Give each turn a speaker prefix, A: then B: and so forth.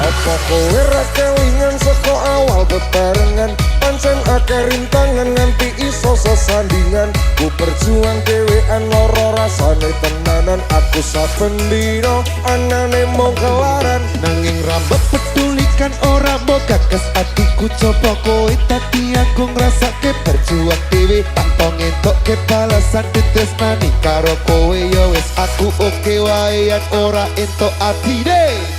A: Apa kowe ra kelingan saka awal bebarengan? Pancen akeh rintangan nganti iso sesandingan. Ku berjuang dhewean, loro rasane tenanan. Aku saben dino anane mung kelaran.
B: Nanging ra mbok pedulikan, ora mbok gagas atiku. Coba kowe tadi aku ngrasake berjuang dhewe tanpa ngentokke balasan ditresnani karo kowe. Ya wis, aku oke wae yen ora entuk atine.